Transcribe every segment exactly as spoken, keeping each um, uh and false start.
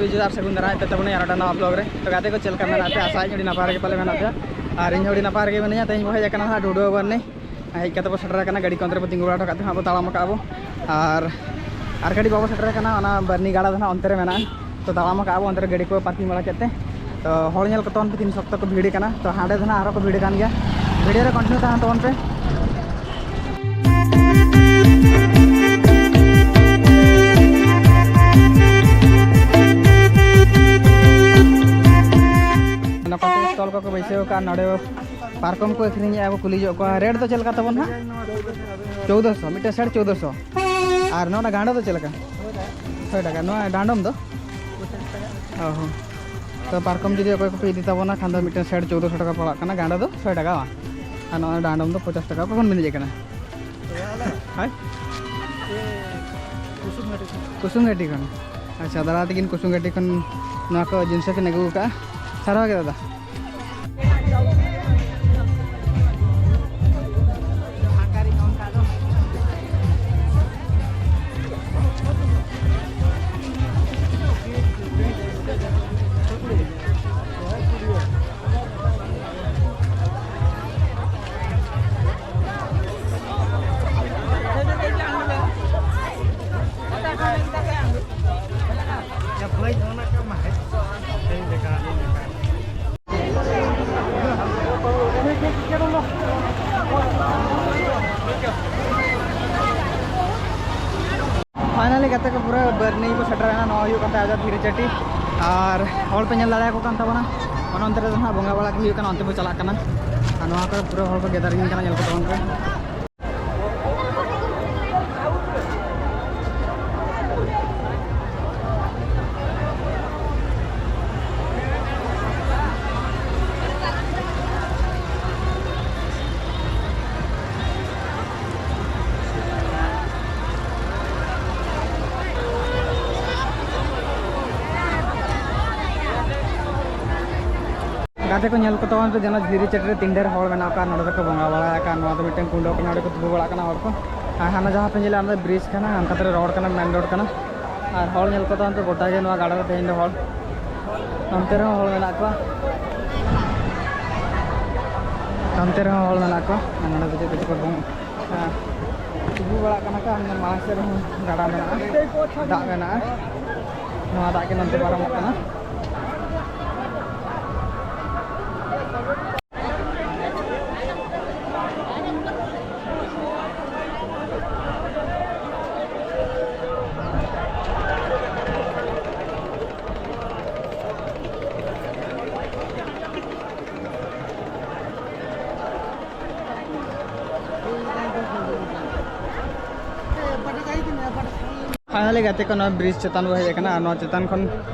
ᱵᱤᱡᱚᱭ ᱟᱨ ᱥᱟᱹᱜᱩᱱ ᱫᱟᱨᱟᱢ ᱯᱮ ᱛᱟᱵᱚᱱᱟ ᱟᱨ ᱢᱤᱫᱴᱟᱝ ᱱᱟᱣᱟ vlog ᱨᱮ᱾ ᱛᱚ ᱜᱟᱛᱮ ᱠᱚ, ᱪᱮᱫ ᱞᱮᱠᱟ ᱢᱮᱱᱟᱜ ᱯᱮᱭᱟ? ᱟᱥᱟᱭᱟᱹᱧ ᱟᱹᱰᱤ ᱱᱟᱯᱟᱭ ᱨᱮᱜᱮ ᱯᱟᱞᱮ ᱢᱮᱱᱟᱜ ᱯᱮᱭᱟ᱾ ᱟᱨ ᱤᱧ ᱦᱚᱸ ᱟᱹᱰᱤ ᱱᱟᱯᱟᱭ ᱨᱮᱜᱮ ᱢᱤᱱᱟᱹᱧᱟ᱾ ᱛᱮᱦᱮᱧ ᱵᱚ ᱦᱮᱡ ᱟᱠᱟᱱᱟ ᱦᱟᱸᱜ ᱰᱩᱰᱩ ᱵᱟᱹᱨᱱᱤ᱾ ᱦᱮᱡ ᱠᱟᱛᱮ ᱵᱚ ᱥᱮᱴᱮᱨ ᱟᱠᱟᱱᱟ, ᱜᱟᱹᱰᱤ ᱠᱚ ᱚᱱᱛᱮ ᱨᱮᱵᱚ ᱛᱤᱸᱜᱩ ᱵᱟᱲᱟ ᱦᱚᱴᱚ ᱠᱟᱜ ᱛᱮ ᱦᱟᱸᱜ ᱵᱚ ᱛᱟᱲᱟᱢ ᱟᱠᱟᱜᱼᱟ ᱵᱚ᱾ ᱟᱨ ᱟᱨ ᱠᱟᱹᱴᱤᱡ ᱵᱟᱵᱚ ᱥᱮᱴᱮᱨ ᱟᱠᱟᱱᱟ, ᱚᱱᱟ ᱵᱟᱹᱨᱱᱤ ᱜᱟᱰᱟ ᱫᱚ ᱦᱟᱸᱜ ᱚᱱᱛᱮ ᱨᱮ ᱢᱮᱱᱟᱜᱼᱟ᱾ ᱛᱚ ᱛᱟᱲᱟᱢ ᱟᱠᱟᱜᱼᱟ ᱵᱚ ᱚᱱᱛᱮ ᱨᱮ ᱜᱟᱹᱰᱤ ᱠᱚ ᱯᱟᱨᱠᱤᱝ ᱵᱟᱲᱟ ᱠᱮᱫ ᱛᱮ᱾ ᱛᱚ ᱦᱚᱲ ᱧᱮᱞ ᱠᱚ ᱛᱟᱵᱚᱱ ᱯᱮ ᱛᱤᱱ ᱥᱚᱠᱛᱚ ᱠᱚ ᱵᱷᱤᱲ ᱠᱟᱱᱟ᱾ ᱛᱚ ᱦᱟᱸᱰᱮ ᱫᱚ ᱦᱟᱸᱜ ᱟᱨᱦᱚᱸ ᱠᱚ ᱵᱷᱤᱲ ᱠᱟᱱ ᱜᱮᱭᱟ᱾ ᱵᱷᱤᱰᱤᱭᱳ ᱨᱮ ᱠᱚᱱᱴᱤᱱᱤᱭᱩ ᱛᱟᱦᱮᱱ ᱛᱟᱵᱚᱱ ᱯᱮ᱾ ᱱᱚᱝᱠᱟ ᱛᱮ ᱥᱴᱚᱞ ᱠᱚᱠᱚ ᱵᱟᱹᱭᱥᱟᱹᱣ ᱟᱠᱟᱫᱼᱟ᱾ ᱱᱚᱰᱮ ᱯᱟᱨᱠᱚᱢ ᱠᱚ ᱟᱹᱠᱷᱨᱤᱧᱮᱫᱼᱟ ᱠᱚ, ᱠᱩᱞᱤ ᱧᱚᱜ ᱠᱚᱣᱟ᱾ ᱨᱮᱴ ᱫᱚ ᱪᱮᱫ ᱞᱮᱠᱟ ᱛᱟᱵᱚᱱ ᱦᱟᱸᱜ? ᱪᱳᱫᱽᱫᱚᱥᱚ, ᱢᱤᱫᱴᱮᱱ ᱥᱮᱴ ᱪᱳᱫᱽᱫᱚᱥᱚ᱾ ᱟᱨ ᱱᱚᱣᱟ ᱰᱟᱸᱰᱚᱢ ᱫᱚ ᱪᱮᱫ ᱞᱮᱠᱟ? ᱥᱚᱭ ᱴᱟᱠᱟ᱾ ᱱᱚᱣᱟ ᱰᱟᱸᱰᱚᱢ ᱫᱚ? ᱚ ᱦᱚᱸ᱾ ᱛᱚ ᱯᱟᱨᱠᱚᱢ ᱡᱩᱫᱤ ᱚᱠᱚᱭ ᱠᱚᱯᱮ ᱤᱫᱤ ᱛᱟᱵᱚᱱᱟ ᱠᱷᱟᱱ ᱫᱚ ᱢᱤᱫᱴᱮᱱ ᱥᱮᱴ ᱪᱳᱫᱽᱫᱚᱥᱚ ᱴᱟᱠᱟ ᱯᱟᱲᱟᱜ ᱠᱟᱱᱟ, ᱜᱟᱸᱰᱚ ᱫᱚ ᱥᱚᱭ ᱴᱟᱠᱟ ᱵᱟᱝ? ᱟᱨ ᱱᱚᱜᱼᱚᱭ ᱰᱟᱸᱰᱚᱢ ᱫᱚ ᱯᱚᱪᱟᱥ ᱴᱟᱠᱟ᱾ ᱚᱠᱟ ᱠᱷᱚᱱ ᱵᱤᱱ ᱦᱮᱡ ᱟᱠᱟᱱᱟ? ᱦᱳᱭ? ᱠᱩᱥᱩᱢ ᱜᱷᱟᱴᱤ ᱠᱷᱚᱱ᱾ ᱟᱪᱪᱷᱟ, ᱫᱟᱫᱟ ᱛᱟᱹᱠᱤᱱ ᱠᱩᱥᱩᱢ ᱜᱷᱟᱴᱤ ᱠᱷᱚᱱ ᱱᱚᱣᱟ ᱠᱚ ᱡᱤᱱᱤᱥ ᱠᱤᱱ ᱟᱹᱜᱩ ᱟᱠᱟᱫᱼᱟ᱾ ᱥᱟᱨᱦᱟᱣ ᱜᱮ ᱫᱟᱫᱟ᱾ ᱯᱷᱟᱭᱱᱟᱞᱤ ᱜᱟᱛᱮ ᱠᱚ, ᱯᱩᱨᱟᱹ ᱵᱟᱹᱨᱱᱤ ᱠᱚ ᱥᱮᱴᱮᱨ ᱮᱱᱟ᱾ ᱱᱚᱣᱟ ᱦᱩᱭᱩᱜ ᱠᱟᱱ ᱛᱟᱭᱟ ᱟᱡᱟᱜ ᱫᱷᱤᱨᱤ ᱪᱟᱹᱴᱤ᱾ ᱟᱨ ᱦᱚᱲ ᱯᱮ ᱧᱮᱞ ᱫᱟᱲᱮᱭᱟᱠᱚ ᱠᱟᱱ ᱛᱟᱵᱚᱱᱟ, ᱚᱱᱟ ᱚᱱᱛᱮ ᱨᱮ ᱫᱚ ᱱᱟᱦᱟᱜ ᱵᱚᱸᱜᱟ ᱵᱟᱲᱟ ᱠᱚ ᱦᱩᱭᱩᱜ ᱠᱟᱱᱟ, ᱚᱱᱛᱮ ᱵᱚ ᱪᱟᱞᱟᱜ ᱠᱟᱱᱟ᱾ ᱟᱨ ᱱᱚᱣᱟ ᱠᱚᱨᱮ ᱯᱩᱨᱟᱹ ᱦᱚᱲ ᱠᱚ ᱜᱮᱫᱟᱨᱤᱝ ᱠᱟᱱᱟ, ᱧᱮᱞ ᱠᱚ ᱛᱟᱵᱚᱱ ᱯᱮ᱾ ᱜᱟᱛᱮ ᱠᱚ, ᱧᱮᱞ ᱠᱚ ᱛᱟᱵᱚᱱ ᱯᱮ, ᱡᱮᱱᱚ ᱫᱷᱤᱨᱤ ᱪᱟᱹᱴᱤ ᱨᱮ ᱛᱤᱱ ᱰᱷᱮᱨ ᱦᱚᱲ ᱢᱮᱱᱟᱜ ᱠᱚᱣᱟ᱾ ᱱᱚᱰᱮ ᱫᱚᱠᱚ ᱵᱚᱸᱜᱟ ᱵᱟᱲᱟ ᱟᱠᱟᱱ, ᱱᱚᱣᱟ ᱫᱚ ᱢᱤᱫᱴᱮᱱ ᱠᱩᱸᱰ ᱠᱟᱱᱟ, ᱚᱸᱰᱮ ᱠᱚ ᱛᱩᱯᱩ ᱵᱟᱲᱟᱜ ᱠᱟᱱᱟ ᱦᱚᱲ ᱠᱚ᱾ ᱟᱨ ᱦᱟᱱᱟ ᱡᱟᱦᱟᱸ ᱯᱮ ᱧᱮᱞᱟ, ᱚᱱᱟ ᱫᱚ ᱵᱨᱤᱡᱽ ᱠᱟᱱᱟ, ᱦᱟᱱᱠᱟ ᱛᱮ ᱨᱚᱲ ᱠᱟᱱᱟ, ᱢᱮᱱ ᱨᱳᱰ ᱠᱟᱱᱟ᱾ ᱟᱨ ᱦᱚᱲ ᱧᱮᱞ ᱠᱚᱫᱚ ᱦᱟᱱᱛᱮ ᱜᱚᱴᱟ ᱜᱮ ᱱᱚᱣᱟ ᱜᱟᱰᱟ ᱨᱮ ᱛᱮᱦᱮᱧ ᱫᱚ ᱦᱚᱲ᱾ ᱱᱚᱱᱛᱮ ᱨᱮᱦᱚᱸ ᱦᱚᱲ ᱢᱮᱱᱟᱜ ᱠᱚᱣᱟ, ᱱᱚᱱᱛᱮ ᱨᱮᱦᱚᱸ ᱦᱚᱲ ᱢᱮᱱᱟᱜ ᱠᱚᱣᱟ᱾ ᱟᱨ ᱱᱚᱰᱮ ᱫᱚ ᱪᱮᱫ ᱠᱚᱪᱚ ᱠᱚ ᱵᱚᱝ-, ᱦᱮᱸ, ᱛᱤᱸᱜᱩ ᱵᱟᱲᱟᱜ ᱠᱟᱱᱟ ᱠᱚ᱾ ᱦᱟᱱᱮ ᱢᱟᱲᱟᱝ ᱥᱮᱫ ᱨᱮᱦᱚᱸ ᱜᱟᱰᱟ ᱢᱮᱱᱟᱜᱼᱟ, ᱫᱟᱜ ᱢᱮᱱᱟᱜᱼᱟ᱾ ᱱᱚᱣᱟ ᱫᱟᱜ ᱜᱮ ᱱᱚᱱᱛᱮ ᱯᱟᱨᱚᱢᱚᱜ ᱠᱟᱱᱟ᱾ Finally ᱜᱟᱛᱮ ᱠᱚ, ᱱᱚᱣᱟ bridge ᱪᱮᱛᱟᱱ ᱵᱚ ᱦᱮᱡ ᱟᱠᱟᱱᱟ᱾ ᱟᱨ ᱱᱚᱣᱟ ᱪᱮᱛᱟᱱ ᱠᱷᱚᱱ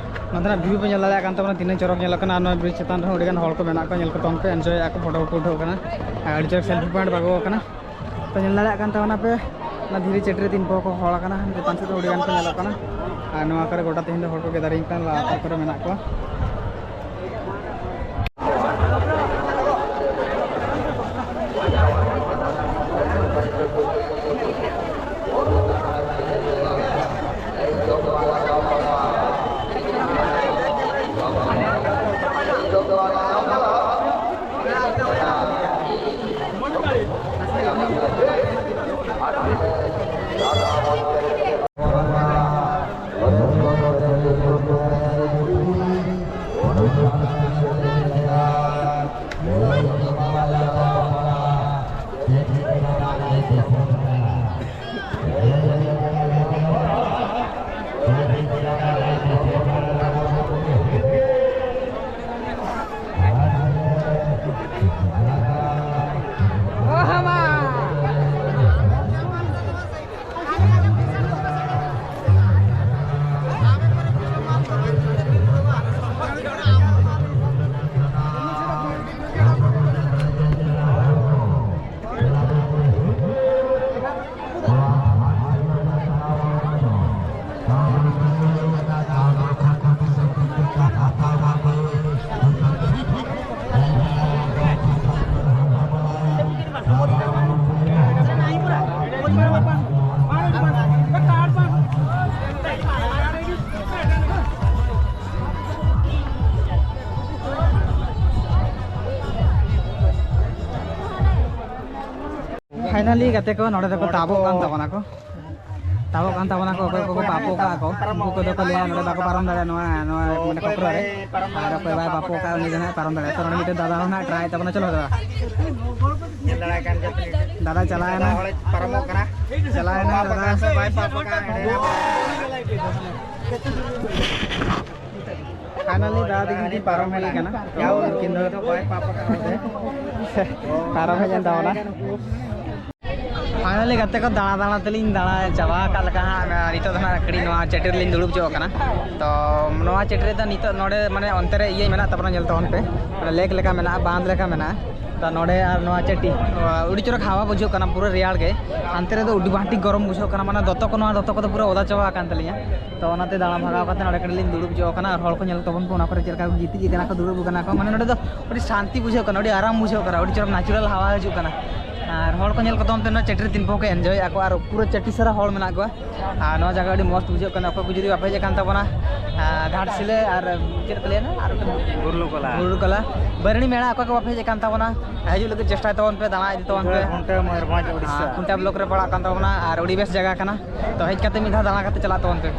ᱱᱚᱛᱮᱱᱟᱜ view ᱵᱚ ᱧᱮᱞ ᱫᱟᱲᱮᱭᱟᱜ ᱠᱟᱱ ᱛᱟᱵᱚᱱᱟ, ᱛᱤᱱᱟᱹᱜ ᱪᱚᱨᱚᱠ ᱧᱮᱞᱚᱜ ᱠᱟᱱᱟ᱾ ᱟᱨ ᱱᱚᱣᱟ bridge ᱪᱮᱛᱟᱱ ᱨᱮᱦᱚᱸ ᱟᱹᱰᱤᱜᱟᱱ ᱦᱚᱲ ᱠᱚ ᱢᱮᱱᱟᱜ ᱠᱚᱣᱟ, ᱧᱮᱞ ᱠᱚ ᱛᱟᱵᱚᱱ ᱯᱮ, enjoy ᱮᱫᱟ ᱠᱚ, photo ᱠᱚ ᱩᱴᱷᱟᱹᱣ ᱠᱟᱱᱟ᱾ ᱟᱨ ᱟᱹᱰᱤ ᱪᱚᱨᱚᱠ selfie point ᱵᱟᱜᱟᱣ ᱟᱠᱟᱱᱟ᱾ ᱛᱚ ᱧᱮᱞ ᱫᱟᱲᱮᱭᱟᱜ ᱠᱟᱱ ᱛᱟᱵᱚᱱᱟ ᱯᱮ, ᱚᱱᱟ ᱫᱷᱤᱨᱤ ᱪᱟᱹᱴᱤ ᱨᱮ ᱛᱤᱱ ᱯᱚᱦᱚ ᱠᱚ ᱦᱚᱲ ᱟᱠᱟᱱᱟ, ᱪᱮᱛᱟᱱ ᱥᱮᱫ ᱫᱚ ᱟᱹᱰᱤ ᱜᱟᱱ ᱠᱚ ᱧᱮᱞᱚᱜ ᱠᱟᱱᱟ᱾ ᱟᱨ ᱱᱚᱣᱟ ᱠᱚᱨᱮ ᱜᱚᱴᱟ ᱛᱮᱦᱮᱧ ᱫᱚ ᱦᱚᱲ ᱠᱚ gathering ᱠᱟᱱᱟ, ᱞᱟᱛᱟᱨ ᱠᱚᱨᱮ ᱢᱮᱱᱟᱜ ᱠᱚᱣᱟ᱾ ᱯᱷᱟᱭᱱᱟᱞᱤ ᱜᱟᱛᱮ ᱠᱚ, ᱱᱚᱰᱮ ᱫᱚᱠᱚ ᱛᱟᱵᱚᱜ ᱠᱟᱱ ᱛᱟᱵᱚᱱᱟ ᱠᱚ᱾ ᱛᱟᱵᱚᱜ ᱠᱟᱱ ᱛᱟᱵᱚᱱᱟ ᱠᱚ, ᱚᱠᱚᱭ ᱠᱚᱠᱚ ᱵᱟᱯᱚ ᱠᱟᱜᱼᱟ ᱠᱚ, ᱩᱱᱠᱩ ᱠᱚᱫᱚ ᱠᱚ ᱞᱟᱹᱭᱟ ᱱᱚᱰᱮ ᱵᱟᱠᱚ ᱯᱟᱨᱚᱢ ᱫᱟᱲᱮᱭᱟᱜᱼᱟ ᱱᱚᱣᱟ, ᱱᱚᱣᱟ ᱢᱟᱱᱮ ᱠᱚᱯᱨᱟ ᱨᱮ᱾ ᱟᱨ ᱚᱠᱚᱭ ᱵᱟᱭ ᱵᱟᱯᱚ ᱠᱟᱜᱼᱟ, ᱩᱱᱤ ᱫᱚ ᱱᱟᱦᱟᱜ ᱯᱟᱨᱚᱢ ᱫᱟᱲᱮᱭᱟᱜᱼᱟ᱾ ᱛᱚ ᱱᱚᱰᱮ ᱢᱤᱫᱴᱮᱱ ᱫᱟᱫᱟ ᱦᱚᱸ ᱱᱟᱦᱟᱜ ᱴᱨᱟᱭ ᱛᱟᱵᱚᱱᱟ᱾ ᱪᱚᱞᱚ ᱫᱟᱫᱟ᱾ ᱧᱮᱞ ᱫᱟᱲᱮᱭᱟᱜ ᱠᱟᱱ ᱜᱮᱭᱟ ᱯᱮ᱾ ᱫᱟᱫᱟ ᱪᱟᱞᱟᱣᱮᱱᱟ᱾ ᱦᱚᱲᱮ ᱯᱟᱨᱚᱢᱚᱜ ᱠᱟᱱᱟ᱾ ᱪᱟᱞᱟᱣᱮᱱᱟ ᱫᱟᱫᱟ᱾ ᱥᱮ ᱵᱟᱭ ᱯᱟᱯᱚ ᱠᱟᱜᱼᱟ, ᱮᱸᱰᱮ ᱯᱷᱟᱭᱱᱟᱞᱤ ᱫᱟᱫᱟ ᱛᱟᱹᱠᱤᱱ ᱠᱤᱱ ᱯᱟᱨᱚᱢ ᱦᱮᱡ ᱟᱠᱟᱱᱟ᱾ ᱛᱚ, ᱩᱱᱠᱤᱱ ᱫᱚ ᱯᱟᱨᱚᱢ ᱦᱮᱡ ᱮᱱ ᱛᱟᱵᱚᱱᱟ᱾ ᱯᱷᱟᱭᱱᱟᱞᱤ ᱜᱟᱛᱮ ᱠᱚ, ᱫᱟᱬᱟ ᱫᱟᱬᱟ ᱛᱮᱞᱤᱧ ᱫᱟᱬᱟ ᱪᱟᱵᱟ ᱟᱠᱟᱫ ᱞᱮᱠᱟ ᱦᱟᱸᱜ᱾ ᱱᱤᱛᱚᱜ ᱫᱚ ᱦᱟᱸᱜ ᱠᱟᱹᱴᱤᱡ ᱱᱚᱣᱟ ᱪᱟᱹᱴᱤ ᱨᱮᱞᱤᱧ ᱫᱩᱲᱩᱵ ᱧᱚᱜ ᱟᱠᱟᱱᱟ᱾ ᱛᱚ, ᱱᱚᱣᱟ ᱪᱟᱹᱴᱤ ᱨᱮᱫᱚ ᱱᱤᱛᱚᱜ ᱱᱚᱰᱮ ᱢᱟᱱᱮ ᱚᱱᱛᱮ ᱨᱮ ᱤᱭᱟᱹ ᱢᱮᱱᱟᱜ ᱛᱟᱵᱚᱱᱟ, ᱧᱮᱞ ᱛᱟᱵᱚᱱ ᱯᱮ, ᱢᱟᱱᱮ ᱞᱮᱠ ᱞᱮᱠᱟ ᱢᱮᱱᱟᱜᱼᱟ, ᱵᱟᱸᱫᱷ ᱞᱮᱠᱟ ᱢᱮᱱᱟᱜᱼᱟ᱾ ᱛᱚ, ᱱᱚᱰᱮ ᱟᱨ ᱱᱚᱣᱟ ᱪᱟᱹᱴᱤ, ᱟᱹᱰᱤ ᱪᱚᱨᱚᱠ ᱦᱟᱣᱟ ᱵᱩᱡᱷᱟᱹᱜ ᱠᱟᱱᱟ, ᱯᱩᱨᱟᱹ ᱨᱮᱭᱟᱲ ᱜᱮ᱾ ᱦᱟᱱᱛᱮ ᱨᱮᱫᱚ ᱟᱹᱰᱤ ᱵᱟᱹᱴᱤ ᱜᱚᱨᱚᱢ ᱵᱩᱡᱷᱟᱹᱜ ᱠᱟᱱᱟ, ᱢᱟᱱᱮ ᱫᱚᱛᱚ ᱠᱚ, ᱱᱚᱣᱟ ᱫᱚᱛᱚ ᱠᱚᱫᱚ ᱯᱩᱨᱟᱹ ᱚᱫᱟ ᱪᱟᱵᱟ ᱟᱠᱟᱱ ᱛᱟᱹᱞᱤᱧᱟ᱾ ᱛᱚ, ᱚᱱᱟᱛᱮ ᱫᱟᱬᱟ ᱵᱷᱟᱜᱟᱣ ᱠᱟᱛᱮ ᱱᱚᱰᱮ ᱠᱟᱹᱴᱤᱡ ᱞᱤᱧ ᱫᱩᱲᱩᱵ ᱧᱚᱜ ᱟᱠᱟᱱᱟ᱾ ᱟᱨ ᱦᱚᱲ ᱠᱚ ᱧᱮᱞ ᱛᱟᱵᱚᱱ ᱯᱮ, ᱚᱱᱟ ᱠᱚᱨᱮ ᱪᱮᱫ ᱞᱮᱠᱟ ᱠᱚ ᱜᱤᱛᱤᱡ ᱟᱠᱟᱱᱟ ᱠᱚ, ᱫᱩᱲᱩᱵ ᱟᱠᱟᱱᱟ ᱠᱚ, ᱢᱟᱱᱮ ᱱᱚᱰᱮ ᱫᱚ ᱟᱹᱰᱤ ᱥᱟᱱᱛᱤ ᱵᱩᱡᱷᱟᱹᱜ ᱠᱟᱱᱟ, ᱟᱹᱰᱤ ᱟᱨᱟᱢ ᱵᱩᱡᱷᱟᱹᱜ ᱠᱟᱱᱟ, ᱟᱹᱰᱤ ᱪᱚᱨᱚᱠ natural ᱦᱟᱣᱟ ᱦᱤᱡᱩᱜ ᱠᱟᱱᱟ᱾ ᱟᱨ ᱦᱚᱲ ᱠᱚ ᱧᱮᱞ ᱠᱚᱛᱟᱢ ᱛᱮ ᱱᱚᱣᱟ ᱪᱟᱹᱴᱤ ᱨᱮ ᱛᱤᱱ ᱯᱚᱠᱚ ᱠᱚ enjoyᱮᱫᱼᱟ ᱠᱚ, ᱟᱨ ᱯᱩᱨᱟᱹ ᱪᱟᱹᱴᱤ ᱥᱟᱨᱟ ᱦᱚᱲ ᱢᱮᱱᱟᱜ ᱠᱚᱣᱟ᱾ ᱟᱨ ᱱᱚᱣᱟ ᱡᱟᱭᱜᱟ ᱟᱹᱰᱤ ᱢᱚᱡᱽ ᱵᱩᱡᱷᱟᱹᱜ ᱠᱟᱱᱟ᱾ ᱚᱠᱚᱭ ᱠᱚ ᱡᱩᱫᱤ ᱵᱟᱯᱮ ᱦᱮᱡ ᱟᱠᱟᱱ ᱛᱟᱵᱚᱱᱟ, ᱟᱨ ᱜᱷᱟᱴᱥᱤᱞᱟᱹ ᱟᱨ ᱪᱮᱫ ᱠᱚ ᱞᱟᱹᱭᱟ ᱱᱟ? ᱟᱨ ᱢᱤᱫᱴᱮᱱ ᱵᱩᱨᱞᱩᱠᱚᱞᱟ᱾ ᱵᱩᱨᱞᱩᱠᱚᱞᱟ, ᱵᱟᱹᱨᱱᱤ ᱢᱮᱞᱟ, ᱚᱠᱚᱭ ᱠᱚ ᱵᱟᱯᱮ ᱦᱮᱡ ᱟᱠᱟᱱ ᱛᱟᱵᱚᱱᱟ, ᱦᱤᱡᱩᱜ ᱞᱟᱹᱜᱤᱫ ᱪᱮᱥᱴᱟᱭ ᱛᱟᱵᱚᱱ ᱯᱮ, ᱫᱟᱬᱟ ᱤᱫᱤ ᱛᱟᱵᱚᱱ ᱯᱮ᱾ ᱠᱷᱩᱱᱴᱟᱹ, ᱢᱚᱭᱩᱨᱵᱷᱚᱸᱡᱽ, ᱩᱲᱤᱥᱥᱟ᱾ ᱟᱨ ᱠᱷᱩᱱᱴᱟ block ᱨᱮ ᱯᱟᱲᱟᱜ ᱠᱟᱱ ᱛᱟᱵᱚᱱᱟ, ᱟᱨ ᱟᱹᱰᱤ ᱵᱮᱥ ᱡᱟᱭᱜᱟ ᱠᱟᱱᱟ᱾ ᱛᱚ, ᱦᱮᱡ ᱠᱟᱛᱮ ᱢᱤᱫ ᱫᱷᱟᱣ ᱫᱟᱬᱟ ᱠᱟᱛᱮ ᱪᱟᱞᱟᱜ ᱛᱟᱵᱚᱱ ᱯᱮ᱾